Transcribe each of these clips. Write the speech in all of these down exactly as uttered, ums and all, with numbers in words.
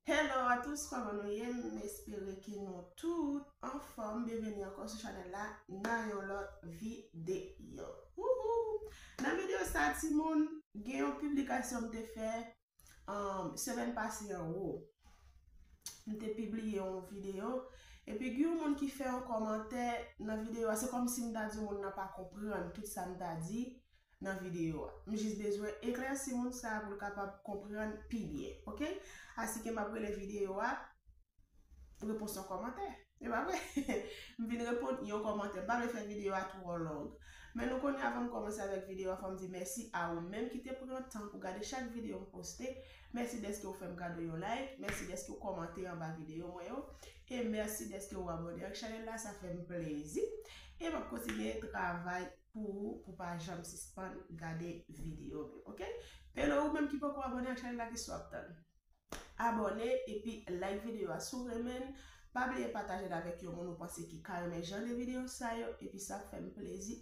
Hello à tous, kòman nou ye? M espere ke nou tout anfòm. Byenveni ankò sou chanèl la nan yon lòt videyo. Wouhou! Nan videyo sa, timoun, gen yon piblikasyon m te fè, um, semèn pase anwo. M te pibliye yon videyo, epi gen yon moun ki fè yon kòmantè nan videyo a. Se kòmsi m ta di moun nan pa konprann tout sa m ta di nan videyo a. M jis bezwen eklèsi moun sa a pou l kapab konprann pi byen, oke? Asike m ap rele videyo a Repons yon kòmantè. E pa vre? M vin reponn yon kòmantè. M pa vle fè videyo a twò long. Men nou konnen, avan m kòmanse avèk videyo a, fò m di mèsi a ou menm ki te pran tan pou gade chak videyo m poste. Mèsi dèske w fè m kado yon like. Mèsi dèske w kòmante anba videyo mwen yo. E mèsi dèske w abòne ak chanèl la, sa fè m plezi. E m ap kontinye travay pou ou, pou pa janm sispann gade videyo m yo, oke? Hello, ou menm ki poko abòne ak chanèl la, kisa w ap tann? Abòne epi like videyo a si w renmen l. Pa bliye pataje l avèk yon moun ou panse ki ka renmen jan de videyo sa yo, epi sa ap fè m plezi.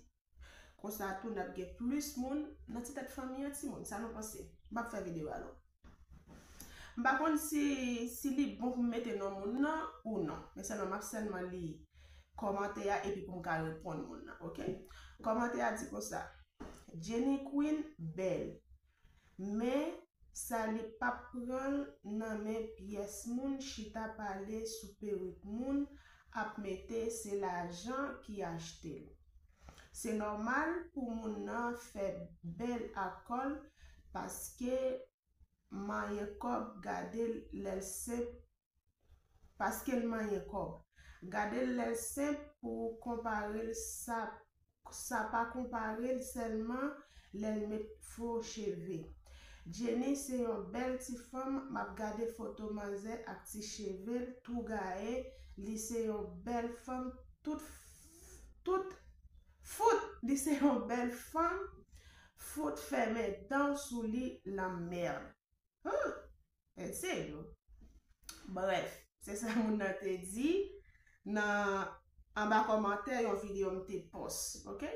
Konsa tou, n ap gen plis moun nan ti tèt fanmi an, timoun. Sa nou panse? M p ap fè videyo a long. M pa konn si, si li bon pou m mete non moun nan ou non. Men sèlman, m ap sèlman li kòmantè a epi pou m ka reponn moun nan, oke? Kòmantè a di konsa: Jenny Queen bèl, men sa li p ap pran l nan men pyès moun chita pale sou perik moun ap mete, se lajan ki achte l. Se nòmal pou moun nan fè bèl ak kò l paske manyen kòb, gade l lè l senp, paske l manyen kòb. Gade l lè l senp pou konpare l sa, sa pa konpare l sèlman lè l met fo cheve. Jenny se yon bèl ti fanm, m ap gade foto manzè ak ti cheve l tou gaye, li se yon bèl fanm tout, tout, fout, li se yon bèl fanm, fout fèmen dan w sou li, lanmèd. Huh! Enseye w. Brèf, se sa moun nan te di nan anba kòmantè yon videyo m te pòs, oke?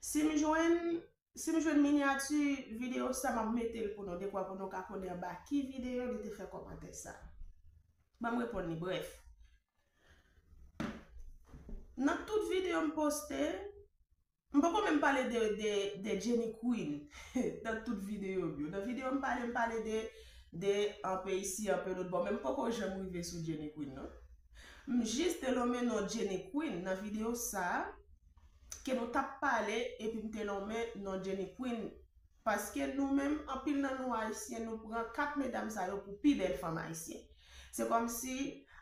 Si m jwenn, si m jwenn minyati videyo sa, m ap mete l pou nou, dekwa pou nou ka konnen anba ki videyo li te fè kòmantè sa. Ban m reponn li, brèf. Nan tout videyo m poste, m poko menm pale de, de, de Jenny Queen nan tout videyo m yo. Nan videyo m pale, m pale de, de anpe isi, anpe lòt bò, men m poko janm rive sou Jenny Queen, non. M jis te lonmen non Jenny Queen nan videyo sa a, ke nou t ap pale, epi m te lonmen non Jenny Queen. Paske nou menm, anpil nan nou Ayisyen, nou pran kat medam sa yo pou pi bèl fanm ayisyen. Se kòmsi,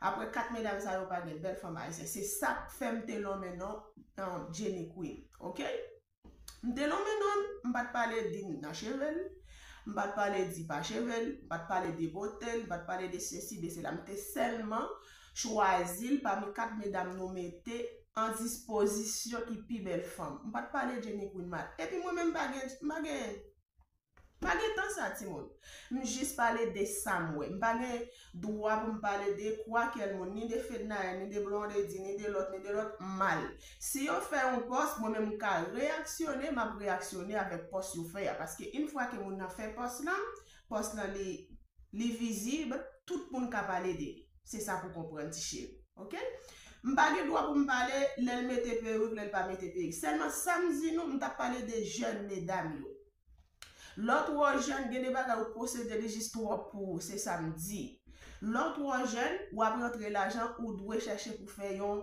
apre kat medam sa yo, pa gen bèl fanm ayisyen. Se sa k fè m te lonmen non, non Jenny Queen. Oke? M te lonmen non l, m pa t pale di nan cheve l, m pa t pale di pa cheve l, m pa t pale de bote l, m pa t pale de sesi, de sela. M te sèlman chwazi l pami kat medam nou mete an dispozisyon ki pi bèl fanm. M pa t pale Jenny Queen mal. Epi mwen menm, m pa gen, m pa gen, m pa gen tan sa, timoun. M jis pale de sa m wè. M pa gen dwa pou m pale de kwakèl moun, ni de Fednaelle, ni de Blondedy, ni de lòt, ni de lòt, mal. Si yo fè yon pòs, mwen menm m ka reyaksyone, m ap reyaksyone avèk pòs yo fè a. Paske yon fwa ke moun nan fè pòs lan, pòs lan li, li vizib, tout moun ka pale de li. Se sa pou konprann, ti cheri. Oke? M pa gen dwa pou m pale lè l mete perik, lè l pa mete perik. Sèlman sa m di nou, m t ap pale de jèn medam yo. Lè w twò jèn, gen de bagay ou posede, li jis twòp pou ou, se sa m di. Lè w twò jèn, w ap rantre lajan, ou dwe chèche pou fè yon,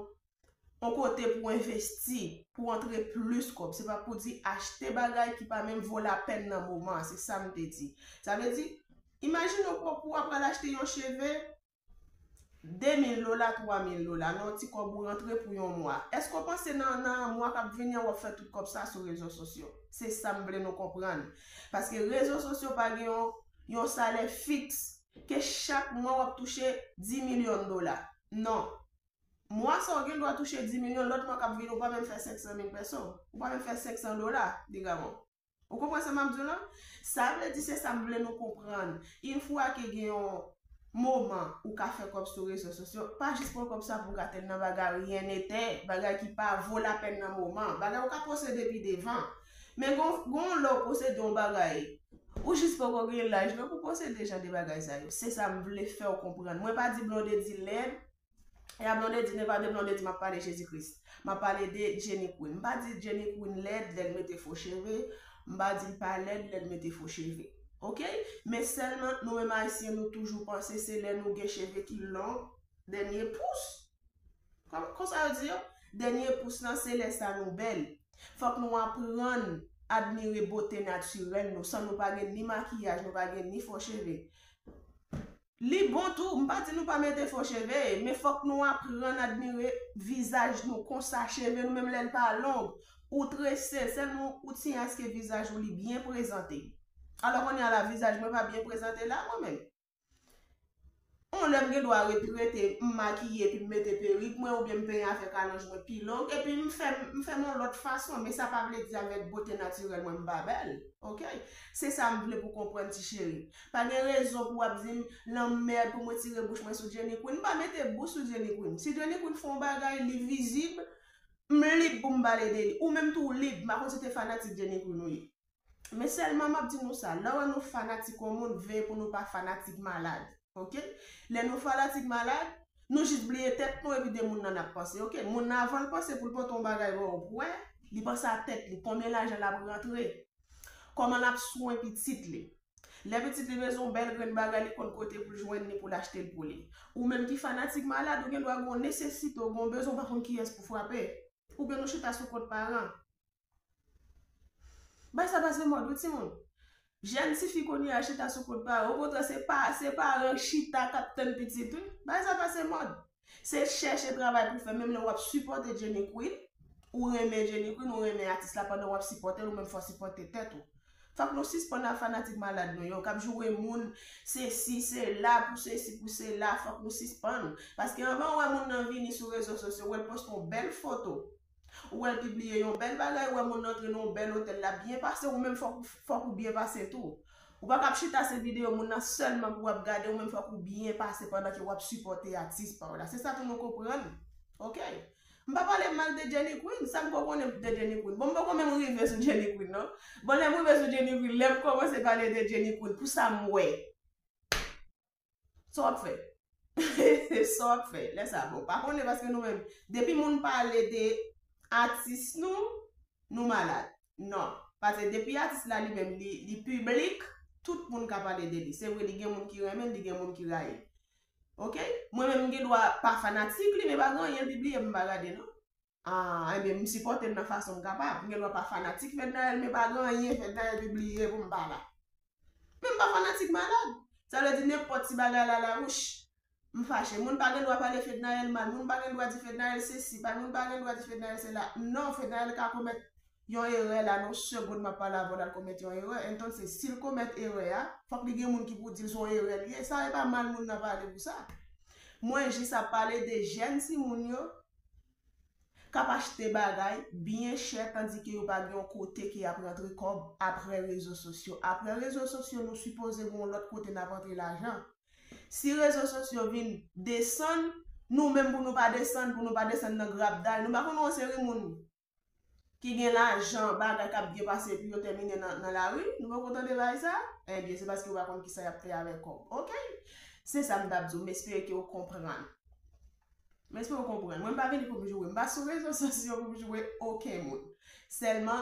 yon kote pou envesti, pou antre plis kòb. Se pa pou di achte bagay ki pa menm vo lapèn nan moman an, se sa m te di. Sa vle di, imajine w pou, pou w ap pral achte yon cheve, de mil dola, twa mil dola, nan yon ti kòb ou rantre pou yon mwa. Èske w panse nan, nan mwa k ap vini an, w ap fè tout kòb sa sou rezo sosyo? Se sa m vle nou konprann. Paske rezo sosyo pa gen yon, yon salè fiks ke chak mwa w ap touche dis milyon dola. Non. Mwa sa w gen dwa touche dis milyon, lòt mwa k ap vini, ou pa menm fè senk san mil pèso. Ou pa menm fè senk san dola, diga mwen. Ou konprann sa m ap di w lan? Sa vle di se sa m vle nou konprann. Yon fwa ke gen yon moman ou ka fè kòb sou rezo sosyo, pa jis pran kòb sa pou gate l nan bagay ryenete, bagay ki pa vo lapèn nan moman, bagay ou ka posede pi devan. Men gon, gon lè w posede yon bagay, Ou jis poko gen laj non pou posede jan de bagay sa yo. Se sa m vle fè w konprann. Mwen pa di Blondedy lèd. E a Blondedy, ne pa de Blondedy m ap pale, Jezi Kris. M ap pale de Jenny Queen. M pa di Jenny Queen lèd lè l mete fo cheve. M pa di l pa lèd lè l mete fo cheve. Oke? Men sèlman, nou menm Ayisyen, nou toujou panse se lè nou gen cheve ki long, dènye pous. Kòm, konsa yo di yo? Dènye pous lan, se lè sa nou bèl. Fòk nou aprann admire bote natirèl nou, san nou pa gen ni makiyaj, nou pa gen ni fo cheve. Li bon tou, m pa di nou pa mete fo cheve, men fòk nou aprann admire vizaj nou konsa, cheve nou menm lè l pa long, ou trese, sèlman ou tiyaske vizaj ou li byen prezante. Alò kounye a la, vizaj mwen pa byen prezante la, mwen menm. On lè m gen dwa ret rete, m makiye, epi m mete perik mwen, oubyen m penyen avèk alonj mwen pi long, epi m fè, m fè m on lòt fason, men sa pa vle di avèk bote natirèl mwen m pa bèl, oke? Se sa m vle pou konprann ti cheri. Pa gen rezon pou w ap di m lanmèd pou mwen tire bouch mwen sou Jenny Queen. M pa mete bouch sou Jenny Queen. Si Jenny Queen fè on bagay, li vizib, m lib pou m pale de li. Ou menm tou w lib, m pa konn si te fanatik Jenny Queen ou ye. Men sèlman m ap di nou sa, lè w wè nou fanatik yon moun, veye pou nou pa fanatik malad. Oke? Lè nou fanatik malad, nou jis bliye tèt nou epi de moun nan n ap panse. Oke? Moun nan avan l panse pou l pote yon bagay ba w pou wè, li panse a tèt li, konbyen lajan l ap rantre, kòman l ap swen pitit li. Lè pitit li bezwen yon bèl grenn bagay, li konn kote pou l jwenn li pou l achte l pou li. Ou menm ki fanatik malad, ou gen dwa gen yon nesesite, ou gen yon bezwen, ou pa konn kiyès pou frape. Oubyen nou chita sou kont paran. Bay sa pase mòd wi timoun. Jèn tifi kounye a chita sou kont paran. Okontrè, se pa, se paran chita k ap tann pitit wi. Bay sa pase mòd. Se chèche travay pou fè, menm lè w ap sipòte Jenny Queen, ou renmen Jenny Queen, ou renmen atis la, pandan w ap sipòte l, ou menm fò w sipòte tèt ou. Fòk nou sispann ak fanatik malad nou yo, k ap joure moun, sesi, sela, pou sesi, pou sela, fòk nou sispann. Paske anvan w wè moun nan vini sou rezo sosyo, w wè l poste yon bèl foto, ou wè l pibliye yon bèl bagay, ou wè moun nan antre nan yon bèl otèl, l ap byen pase, ou menm fòk, fòk ou byen pase tou. Ou pa ka ap chita se videyo moun nan sèlman pou w ap gade, ou menm fòk ou byen pase pandan ke w ap sipòte atis pa w la. Se sa pou nou konprann. Oke? M pa pale mal de Jenny Queen, sa m ko konnen de Jenny Queen. Bon, m poko menm rive sou Jenny Queen, non. Bon, lè m rive sou Jenny Queen, lè m kòmanse pale de Jenny Queen, pou sa m wè. Sa w ap fè? Sa w ap fè? Lè sa, bon, pa konnen paske nou menm, depi moun pale de atis nou, nou malad. Non. Paske depi atis la li menm, li, li piblik, tout moun ka pale de li. Se vre, li gen moun ki renmen l, li gen moun ki rayi l. Oke? Mwen menm, m gen dwa pa fanatik li, men pa gen anyen l pibliye m pa gade, non. Ah, ebyen, m sipòte l nan fason m kapab. M gen dwa pa fanatik Fednaelle, men pa gen anyen Fednaelle pibliye pou m pa la. Men m pa fanatik malad. Sa vle di nenpòt ti bagay la, la, wouch, m fache. Moun pa gen dwa pale Fednaelle mal. Moun pa gen dwa di Fednaelle sesi. Pa, moun pa gen dwa di Fednaelle sela. Non, Fednaelle ka komèt yon erè la, nan segonn m ap pale avè w, l al komèt yon erè. Entonse, si l komèt erè a, fòk li gen moun ki pou di l se yon erè li ye. Sa e pa mal moun nan pale pou sa. Mwen jis ap pale de jèn timoun yo k ap achte bagay byen chè, tandike yo pa gen yon kote ke y ap rantre kòb apre rezo sosyo. Apre rezo sosyo, nou sipoze gen yon lòt kote n ap rantre lajan. Si rezo sosyo vin desann, nou menm pou nou pa desann, pou nou pa desann nan grabday, nou pa konn yon seri moun ki gen lajan, bagay k ap byen pase epi yo tèmine nan, nan lari. Nou poko tande bagay sa? Ebyen, se paske yo pa konn kisa y ap fè avèk kòb. Oke? Se sa m t ap di w. M espere ke w konprann. M espere w konprann. Mwen, m pa vini pou m joure. M pa sou rezo sosyo pou m joure okenn moun. Sèlman,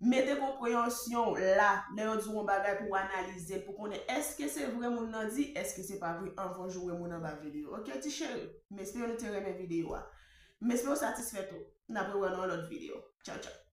mete konpreyansyon w la, lè yo di w yon bagay pou w analize l, pou konnen èske se vre moun nan di, èske se pa vre, anvan w joure moun anba videyo. Oke, ti cheri? M espere nou te renmen videyo a. M espere w satisfè tou. N ap rewè nan yon lòt videyo. Tchaw, tchaw.